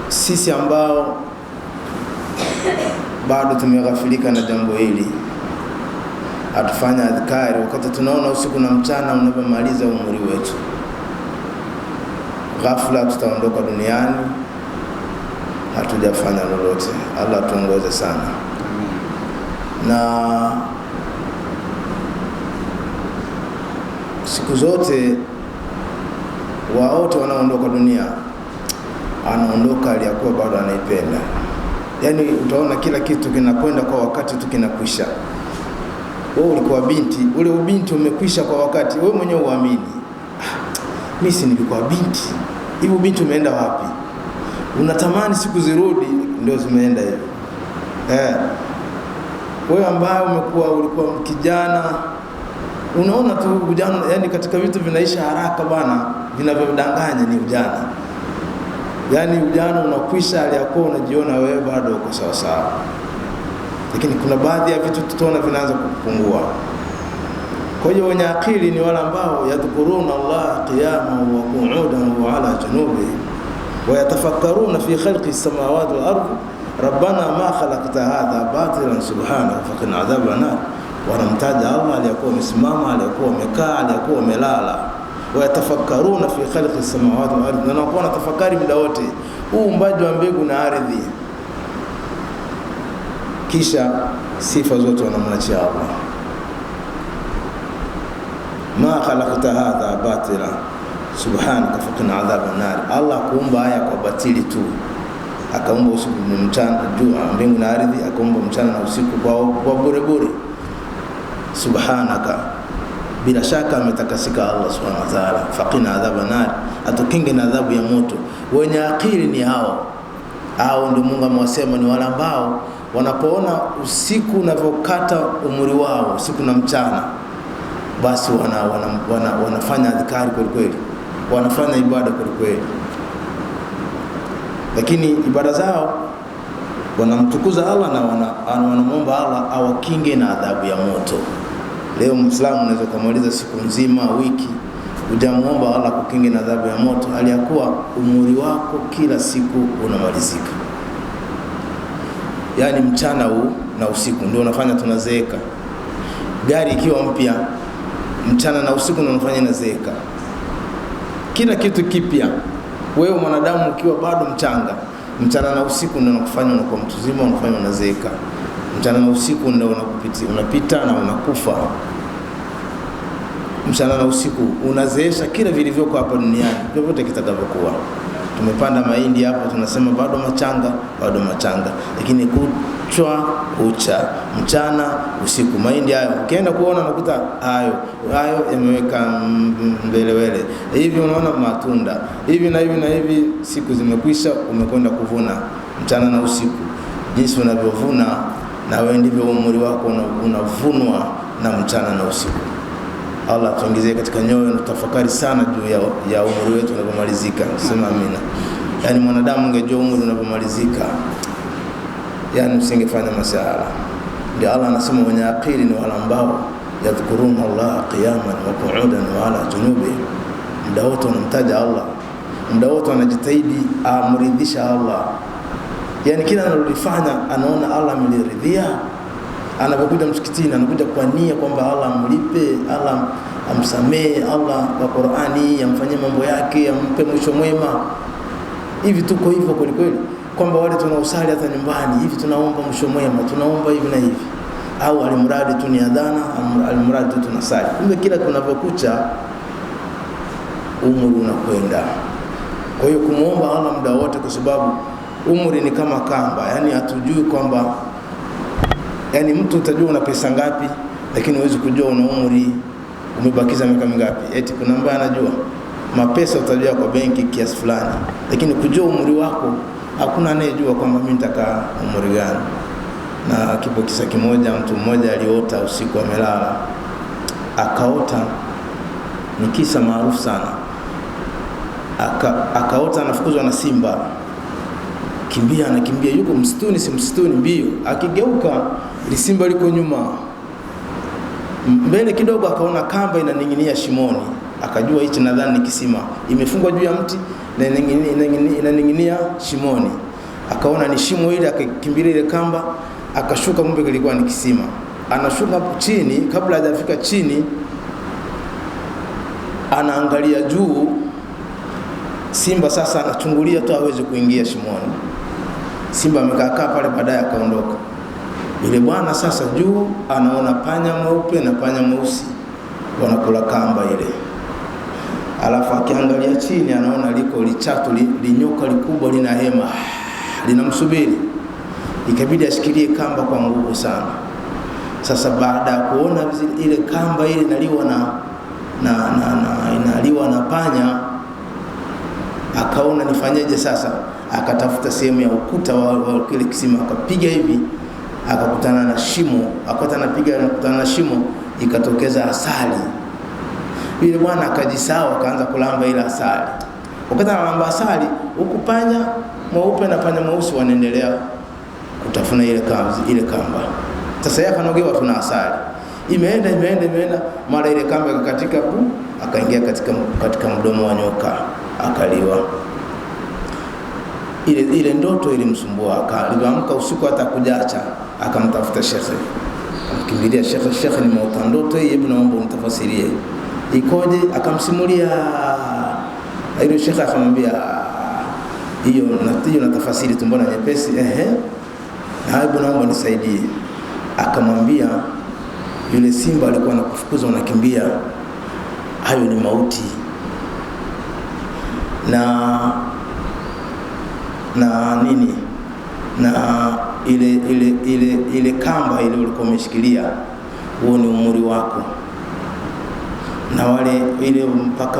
Sisi ambao bado tumeghafilika na jambo hili, hatufanya adhkari wakati tunaona usiku na mchana unavyomaliza umri wetu. Ghafla tutaondoka duniani hatujafanya lolote. Allah tuongoze sana. Na siku zote waote wanaondoka dunia, anaondoka aliyakuwa bado anaipenda. Yaani utaona kila kitu kinakwenda kwa wakati tu kinakwisha. Wewe ulikuwa binti, ule ubinti umekwisha kwa wakati, wewe mwenyewe uamini. Mimi si nilikuwa binti. Hivi ubinti umeenda wapi? Unatamani siku zirudi, ndio zimeenda hivi. Wewe ambaye ulikuwa kijana, unaona tu ujana, yani katika vitu vinaisha haraka bwana, vinavyodanganya ni ujana. Yani ujana unakwisha, aliyakuwa unajiona wewe bado uko sawa sawa. Lakini kuna baadhi ya vitu tutaona vinaanza kupungua. Kwa hiyo wenye akili ni wale ambao yadhkuruna Allah qiyaman wa qu'udan wa ala junubihim wa yatafakkaruna fi khalqi as-samawati wal ardh rabbana ma khalaqta hadha batilan subhanaka faqina adhaban nar. Wanamtaja Allah aliyakuwa amesimama, aliyakuwa amekaa, aliyakuwa amelala. Wayatafakkaruna fi khalqi as-samawati wal ardh, na wanakuwa wanatafakari muda wote uumbaji wa mbingu na ardhi. Kisha sifa zote wanamwachia Allah. Ma khalaqta hadha batila subhanaka faqina adhaban nar. Allah kuumba haya kwa batili tu. Akaumba usiku na mchana, jua, mbingu na ardhi, akaumba mchana na usiku kwa bure bure. Subhanaka, bila shaka ametakasika Allah subhanahu wa ta'ala. Faqina adhaban nar, atukinge na adhabu ya moto. Wenye akili ni hao. Hao ndio Mungu amewasema ni wale ambao wanapoona usiku unavyokata umri wao, usiku na mchana, basi wanafanya adhikari kweli kweli, wanafanya ibada kweli kweli. Lakini ibada zao wanamtukuza Allah na wanamuomba Allah awakinge na adhabu ya moto. Leo Muislamu unaweza kumaliza siku nzima, wiki, hujamuomba Allah kukinge na adhabu ya moto, hali ya kuwa umri wako kila siku unamalizika. Yaani mchana huu na usiku ndio unafanya tunazeeka. Gari ikiwa mpya, mchana na usiku ndio unafanya inazeeka. Kila kitu kipya, wewe mwanadamu ukiwa bado mchanga, mchana na usiku ndio unakufanya unakuwa mtu mzima, unafanya unazeeka. Mchana na usiku ndio unapita na unakufa. Mchana na usiku unazeesha kila vilivyoko hapa duniani, vyovyote kitakavyokuwa. Tumepanda mahindi hapo, tunasema bado machanga, bado machanga, lakini kuchwa kucha, mchana usiku, mahindi hayo ukienda kuona unakuta hayo yameweka mbelewele hivi, unaona matunda hivi na hivi na hivi. Siku zimekwisha, umekwenda kuvuna mchana na usiku. Jinsi unavyovuna na wewe ndivyo umri wako unavunwa na mchana na usiku. Allah tuongezee katika nyoyo na tafakari sana juu ya umri wetu unapomalizika. Sema amina. Yaani mwanadamu ungejua umri unapomalizika, yani usingefanya masala. Ndio Allah anasema wenye akili ni wale ambao yadhkuruna Allah qiyaman wa qu'udan wa ala junubihim. Muda wote wanamtaja Allah, muda wote wanajitahidi amridhisha Allah. Yaani kila analolifanya anaona Allah ameliridhia. Anapokuja msikitini anakuja kwa nia kwamba Allah amlipe, Allah amsamee, Allah kwa Qur'ani amfanyie mambo yake, ampe mwisho mwema. Hivi tuko hivyo kweli kweli, kwamba wale tunaosali hata nyumbani hivi tunaomba mwisho mwema, tunaomba hivi na hivi, au alimradi tu ni adhana, alimradi tu tunasali. Kumbe kila kunavyokucha umri unakwenda. Kwa hiyo kumuomba Allah muda wote, kwa sababu umri ni kama kamba, yani hatujui kwamba, yani mtu utajua una pesa ngapi, lakini huwezi kujua una umri umebakiza miaka mingapi. Eti kuna ambaye anajua mapesa utajua kwa benki kiasi fulani, lakini kujua umri wako hakuna anayejua kwamba mimi nitakaa umri gani. Na kipo kisa kimoja, mtu mmoja aliota usiku amelala, akaota, ni kisa maarufu sana, akaota anafukuzwa na simba, kimbia, anakimbia, yuko msituni, si msituni, mbio, akigeuka simba liko nyuma, mbele kidogo akaona kamba inaning'inia shimoni, Akajua hichi nadhani ni kisima, imefungwa juu ya mti na inaning'inia shimoni. Akaona ni shimo ile, akakimbilia ile kamba, akashuka, kumbe kilikuwa ni kisima. Anashuka chini, kabla hajafika chini anaangalia juu, simba sasa anachungulia tu aweze kuingia shimoni. Simba amekaa pale, baadaye akaondoka. Yule bwana sasa juu anaona panya mweupe na panya mweusi wanakula kamba ile. Alafu akiangalia chini anaona liko lichatu linyoka likubwa lina hema linamsubiri. Ikabidi ashikilie kamba kwa nguvu sana. Sasa baada ya kuona ile kamba ile inaliwa na inaliwa na panya, akaona nifanyeje sasa? Akatafuta sehemu ya ukuta wa kile kisima, akapiga hivi, akakutana na shimo, akakutana napiga nakutana na shimo, ikatokeza asali. Yule bwana akajisahau, akaanza kulamba ile asali. Wakati analamba asali, huku panya mweupe na panya mweusi wanaendelea kutafuna ile kamba. Sasa yeye akanogewa tu na asali. Imeenda imeenda imeenda, mara ile kamba ikakatika, akaingia katika mdomo wa nyoka, akaliwa. Ile ndoto ilimsumbua, aliamka usiku hata kujacha, akamtafuta shekhe. Akamkimbilia shekhe, shekhe, nimeota ndoto hii, hebu naomba unitafsirie ikoje? Akamsimulia. Ile shekhe akamwambia, hiyo na tafasiri tu mbona nyepesi, ehe, hebu naomba nisaidie. Akamwambia, yule simba alikuwa anakufukuza unakimbia, hayo ni mauti, na nini, na ile kamba ile ulikuwa umeshikilia, huo ni umri wako, na wale ile mpaka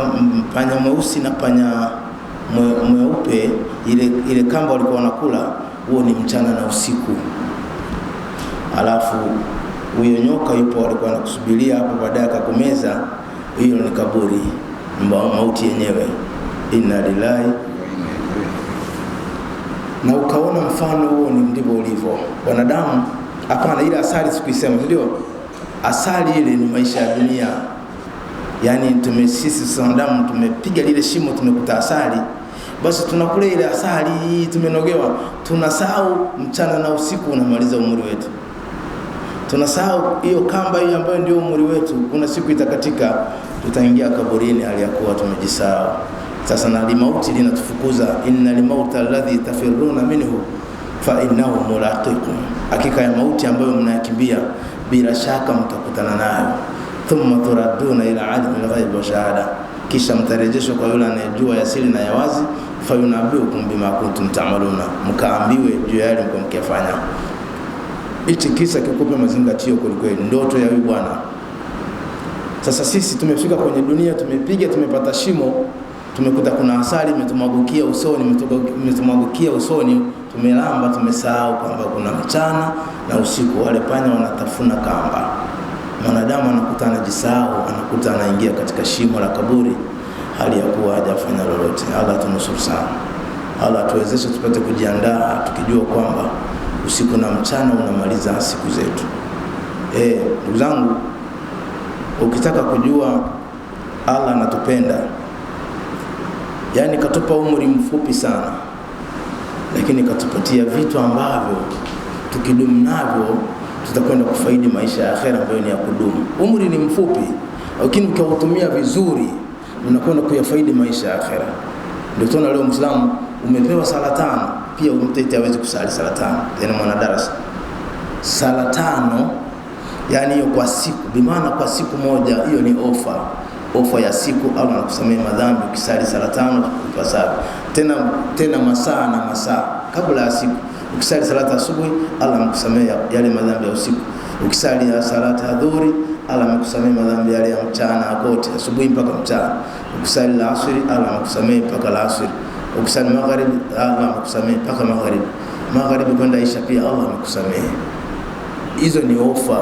panya mweusi na panya mweupe, ile kamba walikuwa wanakula, huo ni mchana na usiku. Alafu huyo nyoka yupo alikuwa anakusubiria hapo, baadaye akakumeza, hiyo ni kaburi, mauti yenyewe. Inna lillahi. Na ukaona mfano huo ni ndivyo ulivyo wanadamu. Hapana, ile asali sikuisema, ndio asali ile ni maisha ya dunia. Yani sisi wanadamu tumepiga lile shimo, tumekuta asali, basi tunakula ile asali, tumenogewa, tunasahau mchana na usiku unamaliza umri wetu. Tunasahau hiyo kamba hiyo ambayo ndio umri wetu, kuna siku itakatika, tutaingia kaburini hali ya kuwa tumejisahau. Sasa na limauti linatufukuza, inna limauta alladhi tafirruna minhu fa innahu mulaqikum, hakika ya mauti ambayo mnayakimbia bila shaka mtakutana nayo. Thumma turaduna ila alimil ghaib wa shahada, kisha mtarejeshwa kwa yule anayejua ya siri na ya wazi. Fayunabiukum bima kuntum ta'maluna, mkaambiwe juu ya yale mkiyafanya. Hichi kisa kikupe mazingatio kweli, ndoto ya huyu bwana. Sasa sisi tumefika kwenye dunia, tumepiga, tumepata shimo, tumekuta kuna asali imetumwagukia usoni, imetumwagukia usoni, tumelamba, tumesahau kwamba kuna mchana na usiku, wale panya wanatafuna kamba. Mwanadamu anakuta anajisahau, anakuta anaingia katika shimo la kaburi hali ya kuwa hajafanya lolote. Allah tunusuru sana. Allah tuwezeshe tupate kujiandaa tukijua kwamba usiku na mchana unamaliza siku zetu. Ndugu zangu, ukitaka kujua Allah anatupenda, yani katupa umri mfupi sana, lakini katupatia vitu ambavyo tukidumu navyo tutakwenda kufaidi maisha ya akhera ambayo ni ya kudumu. Umri ni mfupi, lakini ukiutumia vizuri unakwenda kuyafaidi maisha ya akhera. Ndio tunaona leo Muislamu umepewa sala tano, pia umtete hawezi kusali sala tano, yani mwanadarasa sala tano, yani hiyo kwa siku, bimaana kwa siku moja, hiyo ni ofa ya siku. Allah anakusamehe madhambi ukisali sala tano ipasavyo, tena masaa na masaa kabla ya siku. Ukisali salata asubuhi, Allah amekusamehe yale madhambi ya usiku. Ukisali salata adhuhuri, Allah amekusamehe madhambi yale ya mchana kote, asubuhi mpaka mchana. Ukisali alasiri, Allah amekusamehe mpaka alasiri. Ukisali magharibi, Allah amekusamehe mpaka magharibi. Magharibi kwenda isha pia Allah amekusamehe. Hizo ni ofa.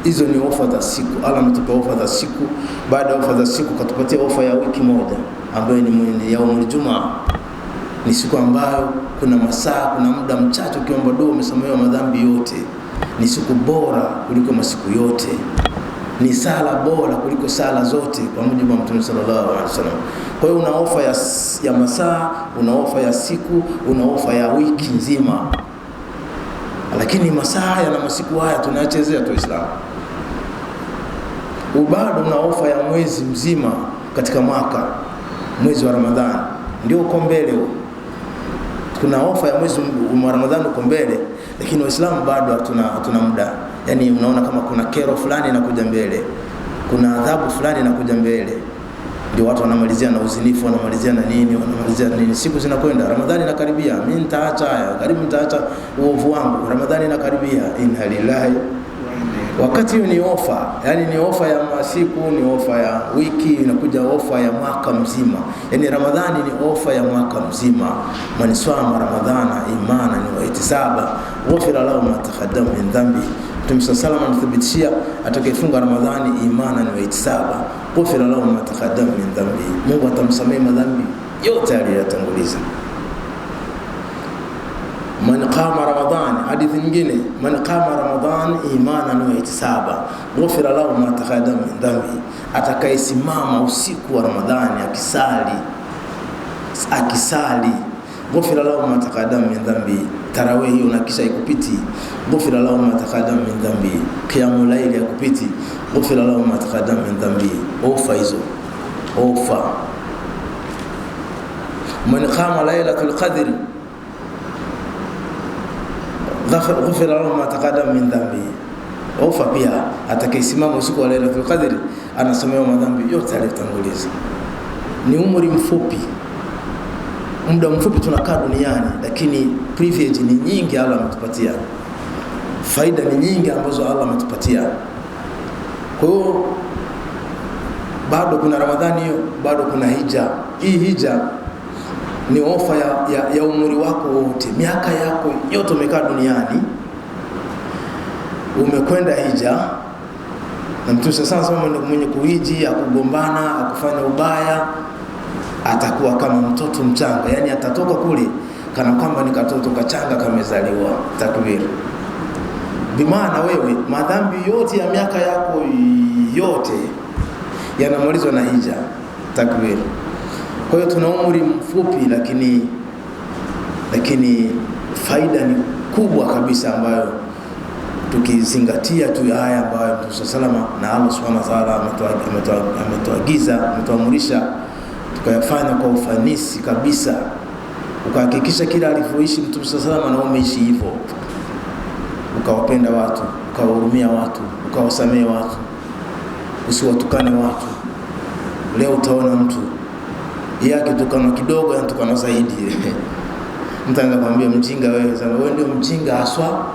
Hizo ni ofa za siku. Allah ametupa ofa za siku. Baada ya ofa za siku katupatia ofa ya wiki moja ambayo ni yaumul Jumaa. Ni siku ambayo kuna masaa, kuna muda mchache ukiomba dua umesamehewa madhambi yote. Ni siku bora kuliko masiku yote. Ni sala bora kuliko sala zote kwa mujibu wa Mtume sallallahu alaihi wasallam. Kwa hiyo una ofa ya masaa, una ofa ya siku, una ofa ya wiki nzima. Lakini masaa haya na masiku haya tunayachezea tu Uislamu. Bado una ofa ya mwezi mzima katika mwaka, mwezi wa Ramadhani ndio uko mbele huo. Kuna ofa ya mwezi wa Ramadhani uko mbele, lakini Waislamu bado hatuna muda. Yaani unaona kama kuna kero fulani inakuja mbele, kuna adhabu fulani inakuja mbele. Ndio watu wanamalizia na uzinifu, wanamalizia na nini, wanamalizia na nini. Siku zinakwenda, Ramadhani inakaribia, mimi nitaacha haya, karibu nitaacha uovu wangu, Ramadhani inakaribia, inna lillahi. Wakati hiyo ni ofa, yani ni ofa ya masiku, ni ofa ya wiki, inakuja ofa ya mwaka mzima. Yani Ramadhani ni ofa ya mwaka mzima. Man swama Ramadhana imanan wa ihtisaba ghufira lahu ma taqaddama min dhanbi. Mtume sallallahu alayhi wasallam anathibitishia atakayefunga Ramadhani imanan wa ihtisaba ghufira lahu ma taqaddama min dhanbi, Mungu atamsamehe madhambi yote aliyotanguliza. Man qama Ramadhan, hadithi nyingine, man qama Ramadhan imanan wa ihtisaba ghufira lahu ma taqaddama min dhanbi, atakayesimama usiku wa Ramadhani akisali ghufira lahu ma taqaddama min dhanbi, tarawih hiyo na kisha ikupiti, ghufira lahu ma taqaddama min dhanbi, qiyamul layl yakupiti, ghufira lahu ma taqaddama min dhanbi. Ofa hizo, ofa. Man qama lailatul qadri ghufira lahu ma taqaddama min dhanbi. Ofa pia, atakayesimama usiku wa Lailatul Qadr anasomewa madhambi yote aliyotanguliza. Ni umri mfupi, muda mfupi tunakaa duniani, lakini privilege ni nyingi Allah ametupatia, faida ni nyingi ambazo Allah ametupatia. Kwa hiyo bado kuna Ramadhani hiyo, bado kuna hija. Hii hija ni ofa ya umri wako wote, miaka yako yote umekaa duniani, umekwenda hija. Na Mtume sasa anasema mwenye kuhiji, akugombana, akufanya ubaya, atakuwa kama mtoto mchanga. Yani atatoka kule kana kwamba ni katoto kachanga kamezaliwa. Takbir. Bimaana wewe madhambi yote ya miaka yako yote yanamalizwa na hija. Takbir. Kwa hiyo tuna umri mfupi, lakini faida ni kubwa kabisa ambayo tukizingatia tu haya ambayo Mtume salama na Allah Subhanahu wa Ta'ala ametuagiza, ametuamrisha, tukayafanya kwa ufanisi kabisa, ukahakikisha kila alivyoishi Mtume salama na umeishi hivyo, ukawapenda watu, ukawahurumia watu, ukawasamehe watu, usiwatukane watu. Leo utaona mtu yeye akitukana kidogo anatukana zaidi. Mtu anaanza kumwambia mjinga wewe, sema wewe ndio mjinga haswa.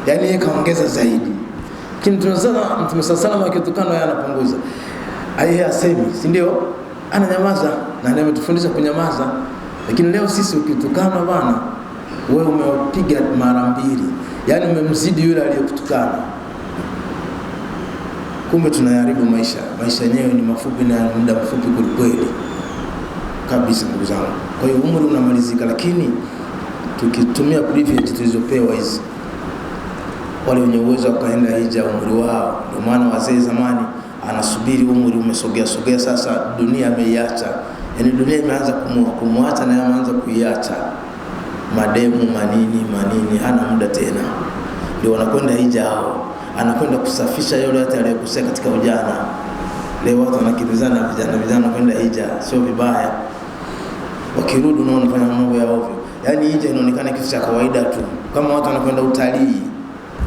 Yaani yeye kaongeza zaidi. Lakini Mtume sallallahu akitukana yeye anapunguza. Yeye asemi, si ndio? Ananyamaza, na ndiye ametufundisha kunyamaza. Lakini leo sisi ukitukana bwana, wewe umepiga mara mbili. Yaani umemzidi yule aliyekutukana. Kumbe tunayaharibu maisha. Maisha yenyewe ni mafupi na muda mfupi kweli kabisa ndugu zangu. Kwa hiyo umri unamalizika, lakini tukitumia privilege tulizopewa hizi, wale wenye uwezo wakaenda hija umri wao. Ndio maana wazee zamani anasubiri umri umesogea sogea, sasa dunia ameiacha. Yaani dunia imeanza kumwacha na ameanza kuiacha. Mademu manini manini, hana muda tena. Ndio wanakwenda hija hao. Anakwenda kusafisha yule yote aliyokosea katika ujana. Leo watu wanakimbizana vijana kwenda hija, sio vibaya. Wakirudi unaona wanafanya mambo ya ovyo. Yaani hija inaonekana kitu cha kawaida tu. Kama watu wanakwenda utalii,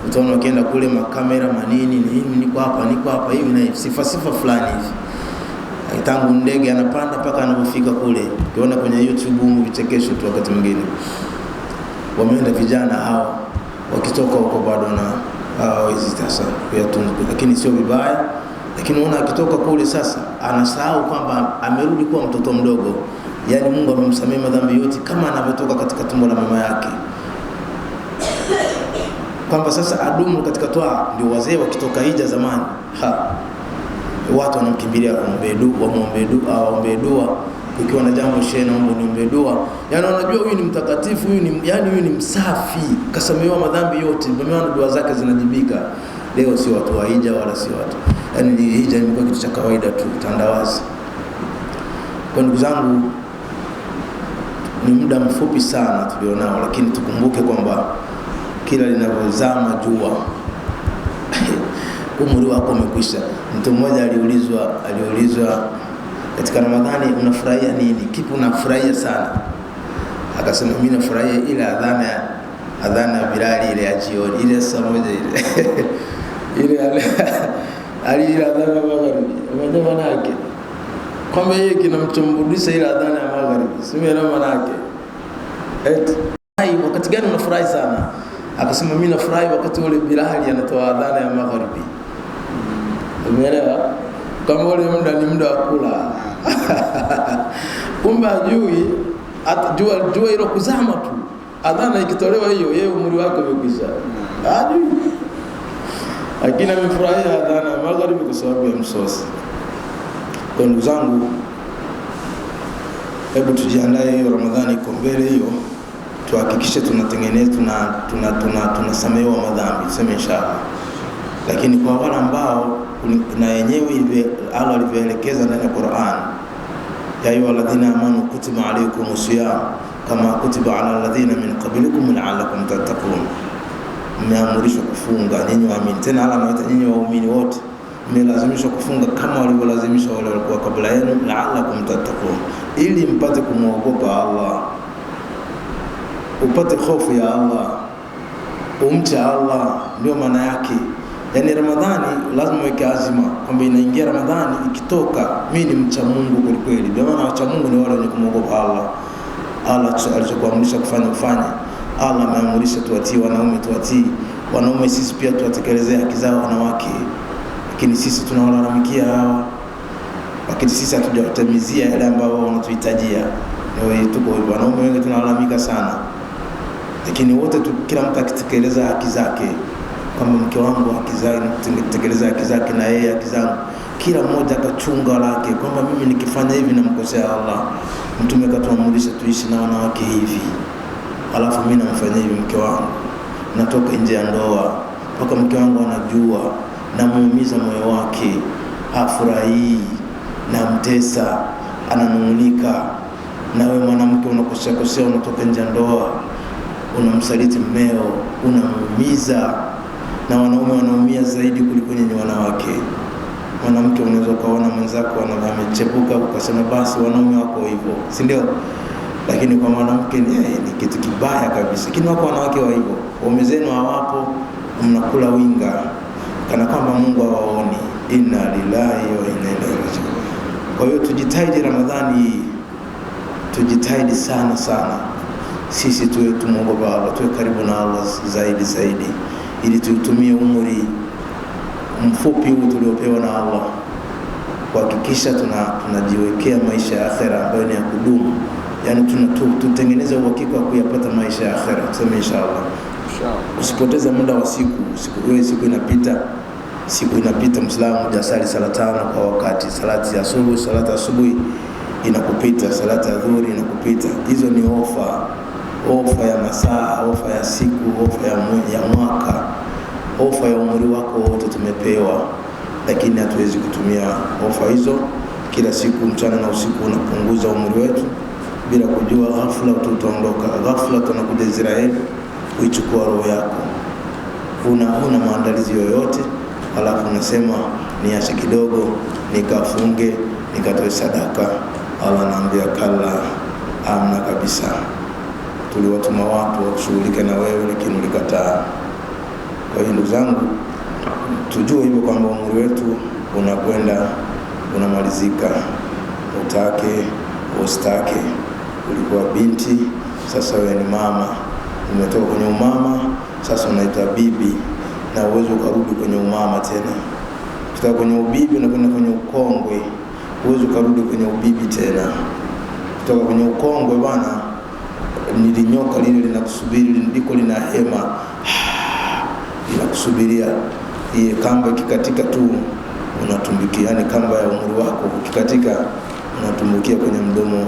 utaona wakienda kule makamera manini nini, niko hapa hivi na hivi, sifa fulani hivi. Tangu ndege anapanda mpaka anapofika kule. Ukiona kwenye YouTube huko vichekesho tu wakati mwingine. Wameenda vijana hao, wakitoka huko bado na hawawezi sasa kuyatunza, lakini sio vibaya. Lakini unaona akitoka kule sasa anasahau kwamba amerudi kuwa mtoto mdogo. Yaani Mungu amemsamehe madhambi yote kama anavyotoka katika tumbo la mama yake. Kwamba sasa adumu katika toa. Ndio wazee wakitoka hija zamani, watu wanamkimbilia waombe dua, ukiwa na jambo shehe naomba niombe dua. Yaani wanajua huyu ni mtakatifu, huyu ni yani huyu ni msafi, kasamehewa madhambi yote, ndio maana dua zake zinajibika. Leo si watu wa hija wala si watu. Yaani hija imekuwa kitu cha kawaida tu, tandawazi. Kwa ndugu zangu, ni muda mfupi sana tulionao, lakini tukumbuke kwamba kila linavyozama jua umri wako umekwisha. Mtu mmoja aliulizwa katika Ramadhani, unafurahia nini? Kipi unafurahia sana? Akasema mimi nafurahia ile adhana ya Bilali ile ya jioni, ile saa moja ile. Ile ile adhana ya magharibi. Unajua maana yake? Kwamba yeye kinamchumbulisha ile adhana ya magharibi. Si mimi maana yake. Eti wakati gani unafurahi sana? Akasema mimi nafurahi wakati ule Bilali anatoa adhana ya magharibi. Umeelewa? Kama ule muda ni muda wa kula. Kumbe hajui jua hilo kuzama tu. Adhana ikitolewa hiyo, yeye umri wake umekwisha. Hajui. Lakini amefurahia adhana ya magharibi kwa sababu ya msosi. Kwa ndugu zangu, hebu tujiandae, hiyo Ramadhani iko mbele hiyo. Tuhakikishe tunatengeneza, tunasamehewa madhambi, tuseme inshallah. Lakini kwa wale ambao na yenyewe Allah alivyoelekeza ndani ya Qur'an, ya ayyuhalladhina amanu kutiba alaykumus siyam kama kutiba ala alladhina min qablikum la'allakum tattaqun. Mmeamrishwa kufunga nyinyi waamini. Tena Allah anawaita nyinyi waumini wote, mmelazimishwa kufunga kama walivyolazimishwa wale walikuwa kabla yenu, la'allakum tattaqun, ili mpate kumwogopa Allah, upate hofu ya Allah, umche Allah. Ndio maana yake. Yaani Ramadhani lazima uweke azima kwamba inaingia Ramadhani, ikitoka mimi ni mcha Mungu kweli kweli. Ndio maana wacha Mungu ni wale wenye kumwogopa Allah. Allah alichokuamrisha kufanya ufanye. Allah ameamrisha tuwatii wanaume, tuwatii wanaume. Sisi pia tuwatekelezee haki zao wanawake, lakini sisi tunawalalamikia hawa, lakini sisi hatujawatimizia yale ambayo wanatuhitajia. Ndio tuko hivyo, wanaume wengi tunalalamika sana, lakini wote kila mtu akitekeleza haki zake, kama mke wangu haki zake, nitekeleza haki zake na yeye haki zangu, kila mmoja akachunga lake, kwamba mimi nikifanya hivi namkosea Allah. Mtume katuamrisha tuishi na wanawake hivi, alafu mimi namfanyia hivi mke wangu, natoka nje ya ndoa mpaka mke wangu anajua, namuumiza moyo wake, hafurahii, namtesa, ananung'unika. Na wewe mwanamke unakosea kosea, unatoka nje ya ndoa, unamsaliti mmeo, unamuumiza. Na wanaume wanaumia zaidi kuliko nyinyi wanawake. Mwanamke unaweza ukaona mwenzako amechepuka ukasema basi wanaume wako hivyo, si ndio? Lakini kwa mwanamke ni kitu kibaya kabisa. Lakini wako wanawake wa hivyo, waume zenu hawapo, mnakula winga kana kwamba Mungu hawaoni. Inna lillahi wa inna ilaihi raji'un. Kwa hiyo tujitahidi Ramadhani, tujitahidi sana sana. Sisi tuwe tumuogopa Allah, tuwe karibu na Allah zaidi zaidi, ili tutumie umri mfupi huu tuliopewa na Allah kuhakikisha tunajiwekea maisha ya akhera ambayo ni ya kudumu. Yaani tutengeneze uhakika wa kuyapata maisha ya akhera, tuseme inshallah. Usipoteze muda wa siku, siku inapita, siku inapita, Muislamu hajasali sala tano kwa wakati. Salati ya asubuhi, salati ya asubuhi inakupita, salati ya dhuhuri inakupita. Hizo ni ofa, ofa ya masaa, ofa ya siku, ofa ya mwaka, ofa ya umri wako wote tumepewa, lakini hatuwezi kutumia ofa hizo. Kila siku mchana na usiku unapunguza umri wetu bila kujua. Ghafla tutaondoka, ghafla tunakuja Israeli kuichukua roho yako. Huna maandalizi yoyote, alafu unasema niache kidogo nikafunge nikatoe sadaka. Allah anaambia kala, amna kabisa. Tuliwatuma watu wakushughulika na wewe lakini ulikataa. Kwa hiyo ndugu zangu, tujue hivyo kwamba umri wetu unakwenda unamalizika, utake usitake. Ulikuwa binti, sasa wewe ni mama. Umetoka kwenye umama, sasa unaitwa bibi, na uwezo ukarudi kwenye umama tena. Kutoka kwenye ubibi unakwenda kwenye ukongwe, uwezo ukarudi kwenye ubibi tena. Kutoka kwenye ukongwe bwana, nilinyoka lile linakusubiri, ndiko lina hema linakusubiria. Ile kamba ikikatika tu unatumbukia, yani kamba ya umri wako ukikatika unatumbukia kwenye mdomo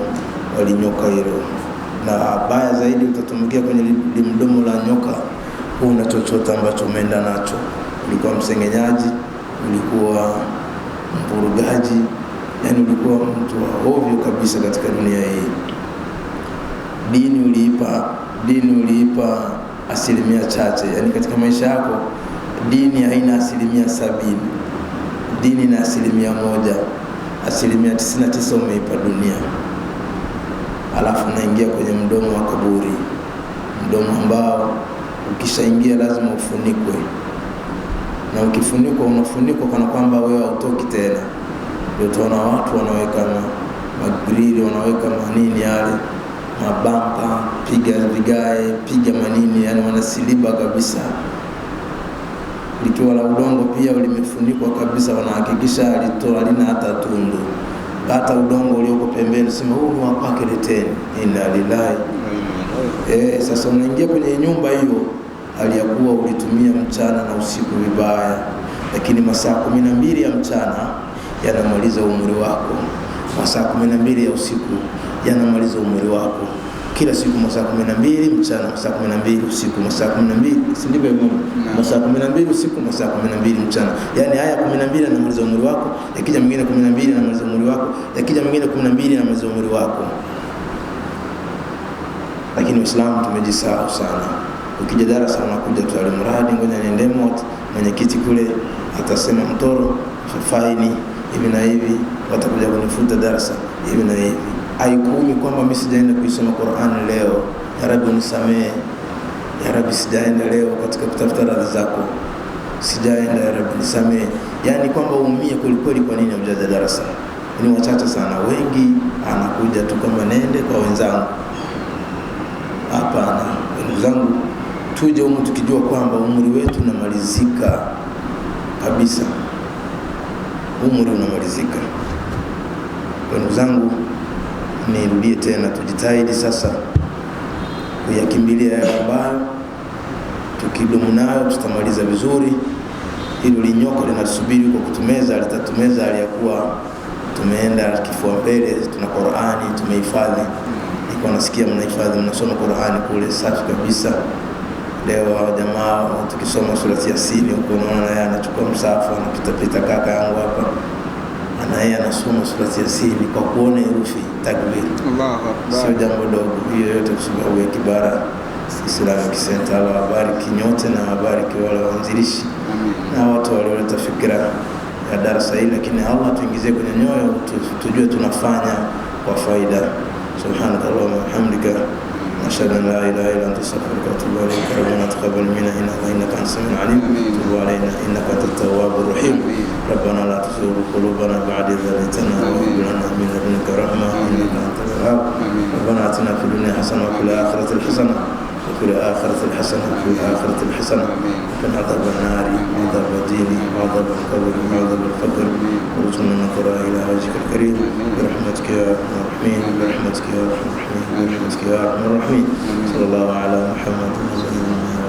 wa linyoka hilo. Na baya zaidi utatumbukia kwenye mdomo la nyoka, huna chochote ambacho umeenda nacho. Ulikuwa msengenyaji, ulikuwa mvurugaji, yani ulikuwa mtu wa ovyo kabisa katika dunia hii. Dini uliipa asilimia chache, yani katika maisha yako dini haina 70%, dini na 1%, 99% umeipa dunia. Alafu unaingia kwenye mdomo wa kaburi, mdomo ambao ukishaingia lazima ufunikwe, na ukifunikwa unafunikwa kana kwamba wewe hautoki tena. Ndio tunaona watu wanaweka magrili, wanaweka manini yale mabampa, piga vigae, piga manini, yani wanasiliba kabisa. Likiwa la udongo pia limefunikwa kabisa, wanahakikisha alitoa halina hata tundu, hata udongo ulioko pembeni, sema huu ni wa kwake, leteni. Inna lillahi. Sasa unaingia kwenye nyumba hiyo aliyakuwa ulitumia mchana na usiku vibaya, lakini masaa 12 ya mchana yanamaliza umri wako, masaa 12 ya usiku yanamaliza umri wako. Kila siku masaa 12 mchana, masaa 12 usiku, masaa 12, si ndivyo hivyo? Masaa 12 usiku, masaa 12 mchana. Yani haya 12 yanamaliza umri wako, yakija mwingine 12 yanamaliza umri wako, yakija mwingine 12 yanamaliza umri wako. Lakini Uislamu tumejisahau sana. Ukija darasa unakuja tu alimradi ngoja niende mot, mwenyekiti kule atasema mtoro faini hivi na hivi, watakuja kunifuta darasa hivi na hivi. Haikuumi kwamba mimi sijaenda kuisoma Qur'an leo, ya Rabbi unisamee, ya Rabbi sijaenda leo katika kutafuta radhi zako, sijaenda, ya Rabbi nisamee. Yani kwamba uumie kweli kweli, kwa nini hujaja darasa? Ni wachache sana, wengi anakuja tu kama nende kwa wenzangu. Hapana, ndugu zangu, tuje humu tukijua kwamba umri wetu unamalizika kabisa, umri unamalizika. Ndugu zangu, nirudie tena, tujitahidi sasa kuyakimbilia yale ambayo tukidumu nayo tutamaliza vizuri. Hilo linyoka linatusubiri huko kutumeza, litatumeza aliyakuwa tumeenda kifua mbele, tuna Qur'ani tumehifadhi. Nilikuwa nasikia mnahifadhi, mnasoma Qur'ani kule safi kabisa. Leo jamaa tukisoma surati Yasin huko, unaona yeye anachukua msahafu anapita pita, kaka yangu hapa ana yeye anasoma surati Yasin kwa kuona herufi takbir. Allahu Akbar. Sio jambo dogo hiyo yote, kwa sababu ya Kibara Islamic Center. Allah wabariki nyote na wabariki wale waanzilishi na watu walioleta fikra ya darasa hili, lakini Allah tuingizie kwenye nyoyo tujue tunafanya kwa faida. Subhanakallahumma wa bihamdika nashhadu an la ilaha illa anta astaghfiruka wa atubu ilaik. Rabbana taqabbal minna innaka antas samiul alim, tub alaina innaka antat tawwabur rahim. Rabbana la tuzigh qulubana ba'da idh hadaytana wa hab lana min ladunka rahma innaka antal wahhab. Rabbana atina fid dunya hasana wa fil akhirati hasana wa fil akhirati hasana wa fil akhirati hasana wa qina adhaban nari wa adhab ad-din wa adhab al-qabr wa adhab al-faqr warzuqna an-nadhara ila wajhika al-karim bi rahmatika ya arhamar rahimin bi rahmatika ya arhamar rahimin bi rahmatika ya arhamar rahimin. Sallallahu ala Muhammad wa sallam.